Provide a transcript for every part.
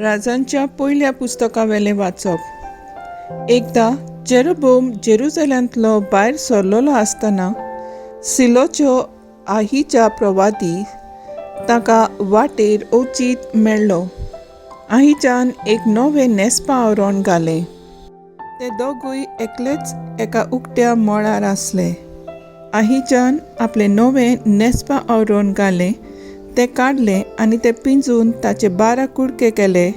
राजांच्या पयल्या पुस्तकावेलें वाचप. एकदां जेरोबोम जेरुजाल्यांतलो भायर सरलेलो आसतना सिलोच्यो आहीच्या प्रवादी ताका वाटेर अवचीत मेळ्ळो. आहीच्यान एक नवें न्हेसपा आवरण घालें. ते दोगूय एकलेच एका उकत्या मळार आसले. आहीच्यान आपलें नवें न्हेसपा आवरण घालें, तें काडलें आनी तें पिंजून ताचे 12 कुडके केले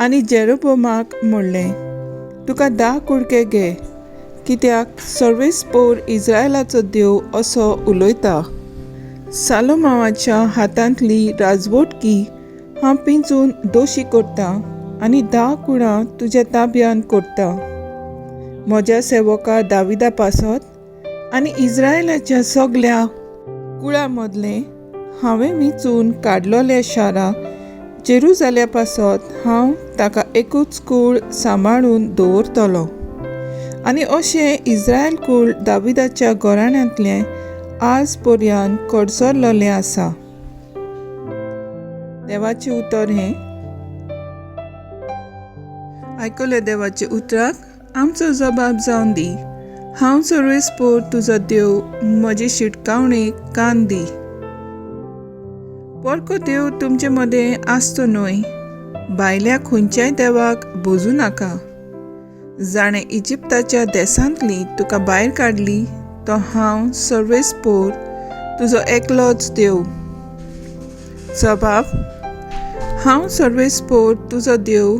आनी जेरोबोमाक म्हणलें, तुका 10 कुडके घे, कित्याक सर्वेस्पोर इस्रायलाचो देव असो उलयता, सालोमावाच्या हातांतली राजवटकी हांव पिंजून दोशी करतां आनी 10 कुळां तुज्या ताब्यान करतां. म्हज्या सेवका दाविदा पासत आनी इस्रायलाच्या सगल्या कुळां मदलें हांवें विंचून काडलोल्या शारा जेरुजाल्या पासत हांव ताका एकूच कूळ सांबाळून दवरतलो. आनी अशें इस्रायल कूळ दाविदाच्या घराण्यांतलें आज पर्यंत कडसरलेलें आसा. देवाचें उतर हें. आयकले देवाचे उतराक आमचो जबाब जावन दी. हांव सर्वेस्पोर तुजो देव, म्हजी शिटकावणेक कान दी. परको देव तुमचे मदें आसचो न्हय, भायल्या खंयच्याय देवाक भजूं नाका. जाणें इजिप्ताच्या देसांतली तुका भायर काडली तो हांव सर्वेस्पोर तुजो एकलोच देव. जबाब, हांव सर्वेस्पोर तुजो देव,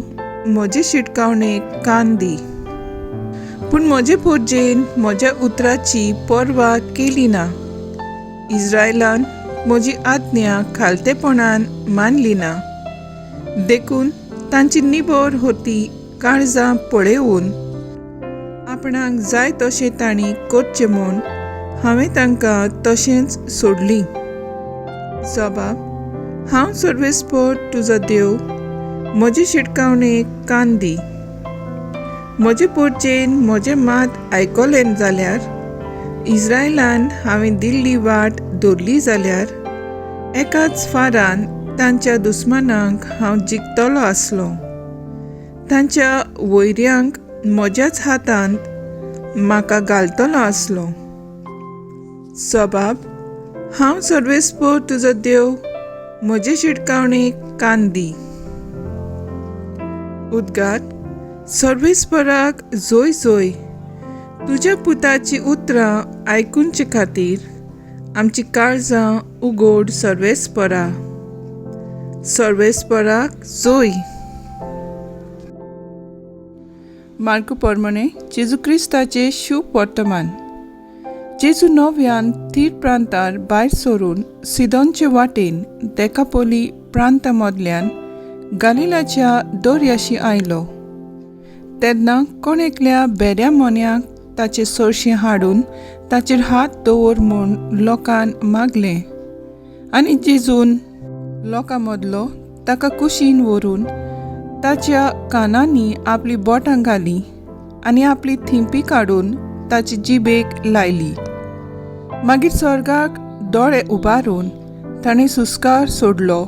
म्हजे शिटकावणेक कान दी. पूण म्हजे पोरजेन म्हज्या उतराची पर्वा केली ना. इस्रायलान म्हजी आज्ञा खालतेपणान मानली ना, देखून तांची निबर होती काळजां पळेवन आपणाक जाय तशें तांणी करचें म्हूण हांवें तांकां तशेंच सोडलीं. जबाब, हांव सर्वेस्पोर तुजो देव, म्हजी शिटकावणेक कान दी. म्हजे पोरचेन म्हजें मात आयकलें जाल्यार, इस्रायलान हांवें दिल्ली वाट धरली जाल्यार, एकाच फारान तांच्या दुस्मानांक हांव जिखतलो आसलो. तांच्या वैऱ्यांक म्हज्याच हातांत म्हाका घालतलो आसलो. जबाब, हांव सर्वेस्पोर तुजो देव, म्हजे शिटकावणेक कान दी. उद्गार, सर्वेस्पराक जोय जोय. तुज्या पुताची उतरां आयकुचे खातीर आमची काळजां उगोड सर्वेस्परा. सर्वेस्पराक जोय. मार्कू परमणे जेजू क्रिस्ताचें शुभ वर्तमान. जेजू नव्यान थीर प्रांतार भायर सरून सिदोनचे वाटेन देकापोली प्रांता मदल्यान गालिलाच्या दर्याशी आयलो. तेन्ना कोण एकल्या बेऱ्या मोन्याक ताचे सरशीं हाडून ताचेर हात दवर म्हूण लोकान मागलें आनी जेजून लोकां मदलो ताका कुशीन व्हरून ताच्या कानांनी आपली बोटां घालीं आनी आपली थिंपी काडून ताचे जिबेक लायली. मागीर स्वर्गाक दोळे उबारून ताणें सुस्कार सोडलो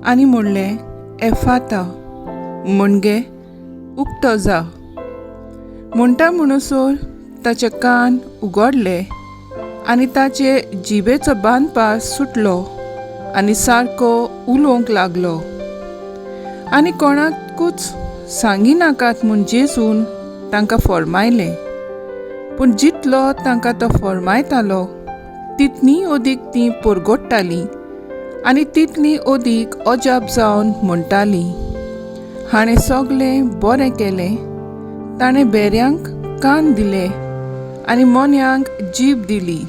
आनी म्हणलें, एफाता, म्हणजे उक्तो जा. म्हणटा म्हणसर ताचे कान उगडले आनी ताचे जिबेचो बांदपास सुटलो आनी सारको उलोवंक लागलो. आनी कोणाकूच सांगिनाकात म्हूण जेजून तांकां फर्मायलें. पूण जितलो तांकां तो फर्मायतालो तितली अदीक तीं परगट्टालीं आनी तितली अदीक अजाप जावन म्हणटालीं, हाणें सगलें बरें केलें, ताणें बेऱ्यांक कान दिले आनी मोन्यांक जीब दिली.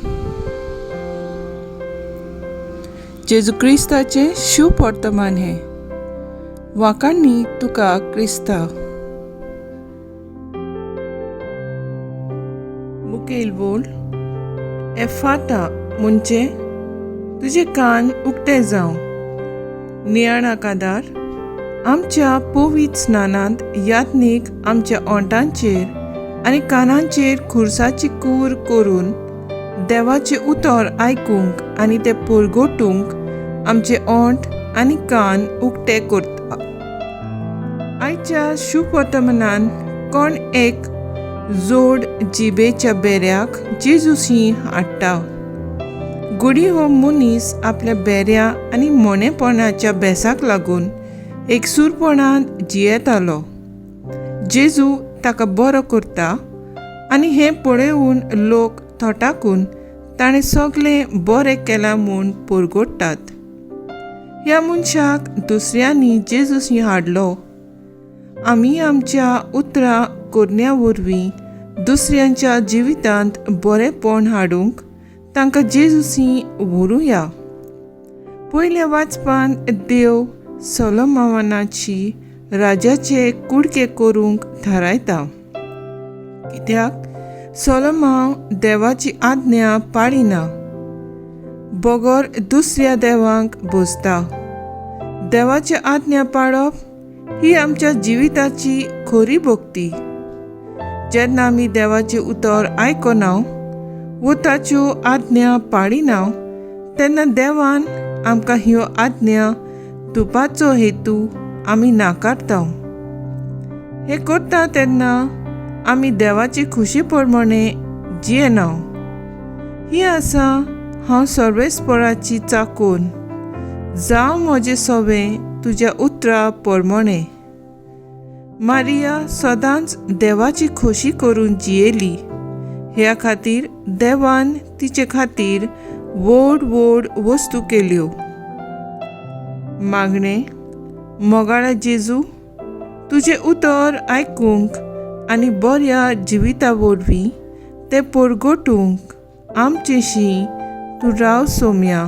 जेजू क्रिस्ताचें शुभ वर्तमान हें. वाकांनी तुका क्रिस्ता. मुखेल बोल, एफाता म्हणजे तुजे कान उक्ते जावं. नियाळा कादार, आमच्या पवित्र स्नानांत यात्नीक आमच्या ओंठांचेर आनी कानांचेर खुर्साची कूर करून देवाचें उतर आयकूंक आनी तें परगटूंक आमचे ओंठ आनी कान उक्ते करता. आयच्या शुभवर्तमानान कोण एक जोड जिबेच्या बेऱ्याक जेजूशी हाडटा. गुडी हो मनीस आपल्या बेऱ्या आनी मोनेपणाच्या बेसाक लागून एकसूरपणान जियेतालो. जेजू ताका बरो करता आनी हें पळोवन लोक थोटाकून ताणें सगळें बरें केलां म्हूण परगोडटात. ह्या मनशाक दुसऱ्यांनी जेजूशी हाडलो. आमी आमच्या उतरां करण्या वरवीं दुसऱ्यांच्या जिवितांत बरेंपण हाडूंक तांकां जेजूशी व्हरूया. पयल्या वाचपान देव सोलोमावानाची राजाचे कुडके करूंक थारायता, कित्याक सोलोमाव देवाची आज्ञा पाळिना, बगर दुसऱ्या देवांक भोजता. देवाची आज्ञा पाळप ही आमच्या जिविताची खरी भक्ती. जेन्ना आमी देवाचें उतर आयकना वो ताच्यो आज्ञा पाळिना तेन्ना देवान आमकां ह्यो आज्ञा दिवपाचो हेतू आमी नाकारता. हें करता तेन्ना आमी देवाची खुशी प्रमाणे जियेना. ही आसा हांव सर्वेस्पराची चाकून, जावं म्हजें सवें तुज्या उतरा प्रमाणे. मारिया सदांच देवाची खोशी करून जियेली. ह्या खातीर देवान तिचे खातीर व्हड व्हड वस्तू केल्यो. मागणें. मोगाळा जेजू, तुजें उतर आयकूंक आनी बऱ्या जिविता वरवीं तें परगटूंक आमचेशी तूं राव सोम्या.